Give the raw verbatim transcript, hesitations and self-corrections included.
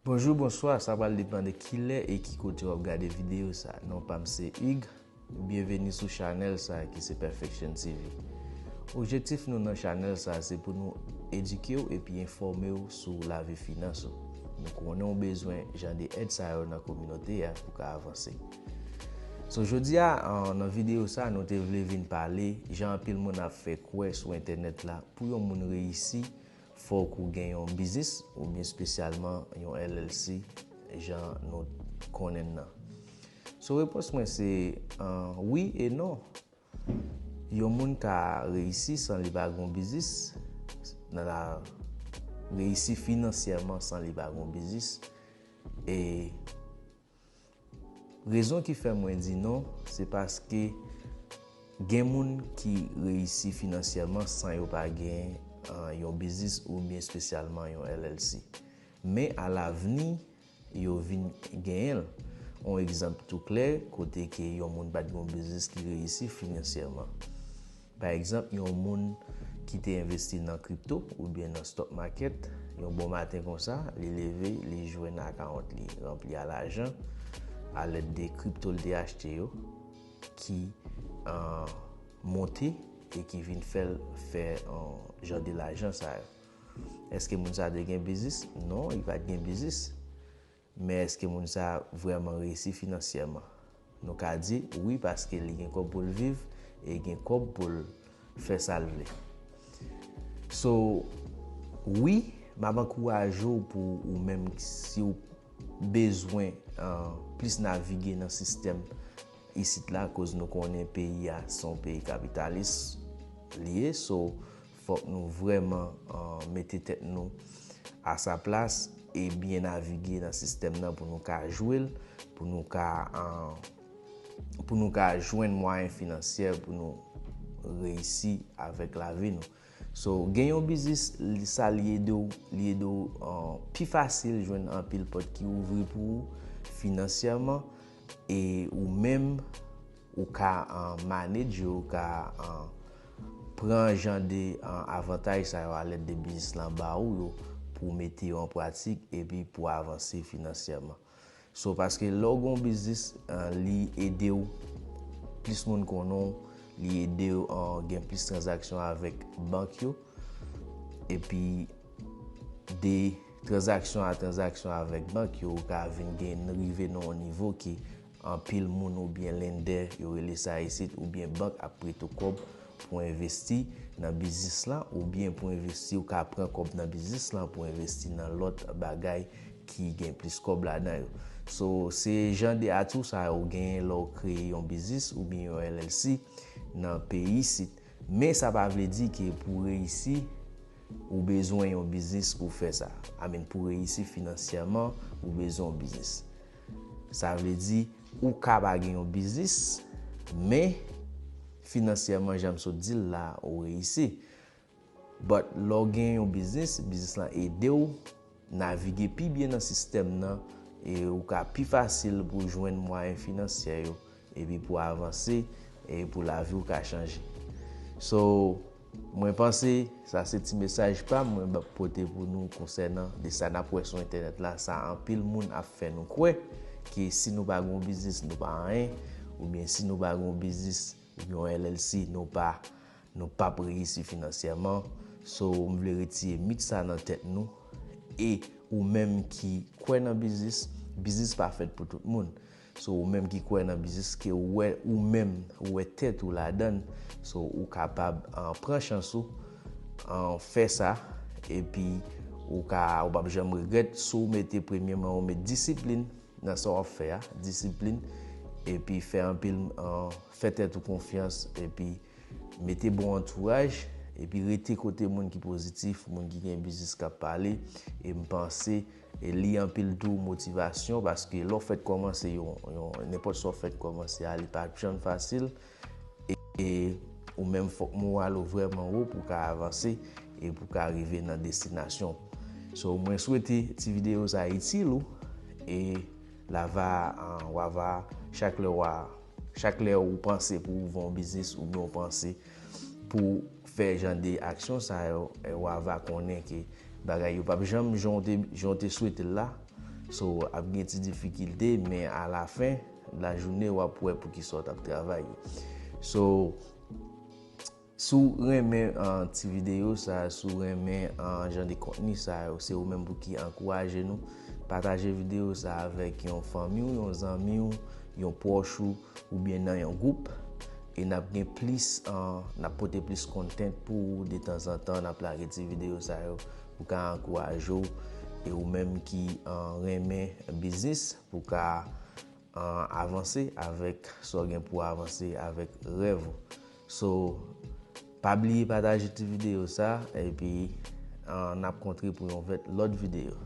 Bonjou, bonswa, sa pral depann de kilè e ki kote w ap gade videyo sa. Non pa m se Hugues. Byenveni sou chanèl sa ki se Perfection T V. Objektif nou nan chanèl sa se pou nou edike w epi enfòme w sou lavi finans ou. Nou konnen w bezwen jan de èd sa yo nan kominote a pou ka avanse. So, jodi a, an, nan videyo sa, nou te vle vin pale jan anpil moun ap fè kwè sou entènèt la, pou yon moun reyisi, fòk ou gen yon biznis oubyen espesyalman yon L L C, jan nou konnen l nan. So, repons mwen se, an, wi e non. Yon moun ka reyisi san li pa gen yon biznis, nan la, reyisi finansyèman san li pa gen yon biznis. E rezon ki fè mwen di non, se paske gen moun ki reyisi finansyèman san yo pa gen, an, yon biznis oubyen espesyalman yon L L C. Men alavni, yo vin genyen l. Yon egzanp tou klè, kote ke yon moun pa t gen yon biznis ki reyisi finansyèman. Pa egzanp, yon moun ki te envesti nan kripto oubyen nan stock market, yon bon maten konsa, li leve, li jwenn akawont li ranpli a lajan, alèd de kripto l te achte yo, ki, an, monte e ki vin fè l fè, an, jan de lajan sa yo. Èske moun sa te gen biznis? Non, li pa t gen biznis. Men èske moun sa vrèman reyisi finansyèman? Nou ka di wi, paske li gen kòb pou l viv e gen kòb pou l fè sa l vle. So, wi, m ap ankouraje w pou ou menm, si w bezwen, an, plis navige nan sistèm isit la, koz nou konnen peyi a se yon peyi kapitalis li ye. So, fòk nou vrèman, an, mete tèt nou a sa plas e byen navige nan sistèm nan pou nou ka jwe l, pou nou ka, an, pou nou ka jwenn mwayen finansyè pou nou reyisi avèk lavi nou. So, gen yon biznis, li, sa li ede w, li ede w, an, pi fasil jwenn anpil pòt ki ouvri pou ou finansyèman, e ou menm, ou ka, an, manage yo, ou ka, an, pran jan de, an, avantaj sa yo alèd de biznis lan ba ou yo pou w mete yo an pratik epi pou w avanse finansyèman. So, paske lè w gen yon biznis, an, li ede w, plis moun konnen w, li ede w, an, gen plis tranzaksyon avèk bank yo. Epi, de tranzaksyon a tranzaksyon avèk bank yo, ou ka vin gen, rive nan yon nivo ke anpil moun oubyen lender, yo rele sa isit, oubyen bank ap prete w kòb pou envesti nan biznis lan, oubyen pou envesti, ou ka pran kòb nan biznis lan pou envesti nan lòt bagay ki gen plis kòb ladan yo. So, se jan de atou sa yo genyen lè w kreye yon biznis oubyen yon L L C nan peyi isit. Men sa pa vle di ke pou reyisi, ou bezwen yon biznis pou fè sa. I mean, pou reyisi finansyèman, ou bezwen yon biznis. Sa vle di, ou ka pa gen yon biznis, men finansyèman, jan m sot di l la, ou reyisi. But lè w gen yon biznis, biznis lan ede w navige pi byen nan sistèm nan, e ou ka pi fasil pou jwenn mwayen finansyè yo, epi pou avanse, e pou lavi w ka chanje. So, mwen panse sa se ti mesaj pa m mwen ap pote pou nou konsènan de sa n ap wè sou entènèt la. Sa anpil moun ap fè nou kwè ke si nou pa gen yon biznis, nou pa anyen, oubyen si nou pa gen yon biznis, yon L L C, nou pa, nou p ap reyisi finansyèman. So, m vle retire mit sa nan tèt nou. E ou menm ki kwè nan biznis, biznis pa fèt pou tout moun. So, ou menm ki kwè nan biznis, ke ou wè ou menm, ou wè tèt ou ladan l, so, ou kapab, ah, pran chans ou, ah, fè sa, epi ou ka, ou p ap janm regrèt. Si w mete, premyèman, ou met disiplin nan sa w ap fè a, disiplin, epi fè anpil, ah, fè tèt ou konfyans, epi mete bon antouraj, epi rete kote moun ki pozitif, moun ki gen biznis k ap pale, e m panse, e li anpil tou motivasyon, paske lè w fèk kòmanse yon, yon, nenpòt sa w fèk kòmanse a, li pa janm fasil, e, e ou menm fòk moral ou vrèman wo pou w ka avanse, e pou w ka rive nan destinasyon w. So, mwen swete ti videyo sa itil ou, e l ava, ah, w ava, chak lè w a, chak lè ou panse pou ouvè yon biznis oubyen ou panse pou fè jan de aksyon sa yo, e w ava konnen ke bagay yo p ap janm jan w te, jan w te swete l la, So, ap gen ti difikilte, men alafen lajounen w ap wè pou ki sa w t ap travay yo. So, si w renmen uh, ti videyo sa, si w renmen uh, jan de kontni sa yo, se ou menm pou ki ankouraje nou. Pataje videyo sa avèk yon fanmi w, yon zanmi w, yon pwòch ou, oubyen nan yon gwoup. E n ap gen plis, uh, n ap pote plis content pou ou detanzantan, n ap lage ti videyo sa yo pou ka ankouraje w e ou menm ki uh, renmen biznis pou ka uh, avanse avèk sa w gen pou avanse avèk rèv ou. So, pa bliye pataje ti videyo sa epi uh, n ap kontre pou yon vèt lòt videyo.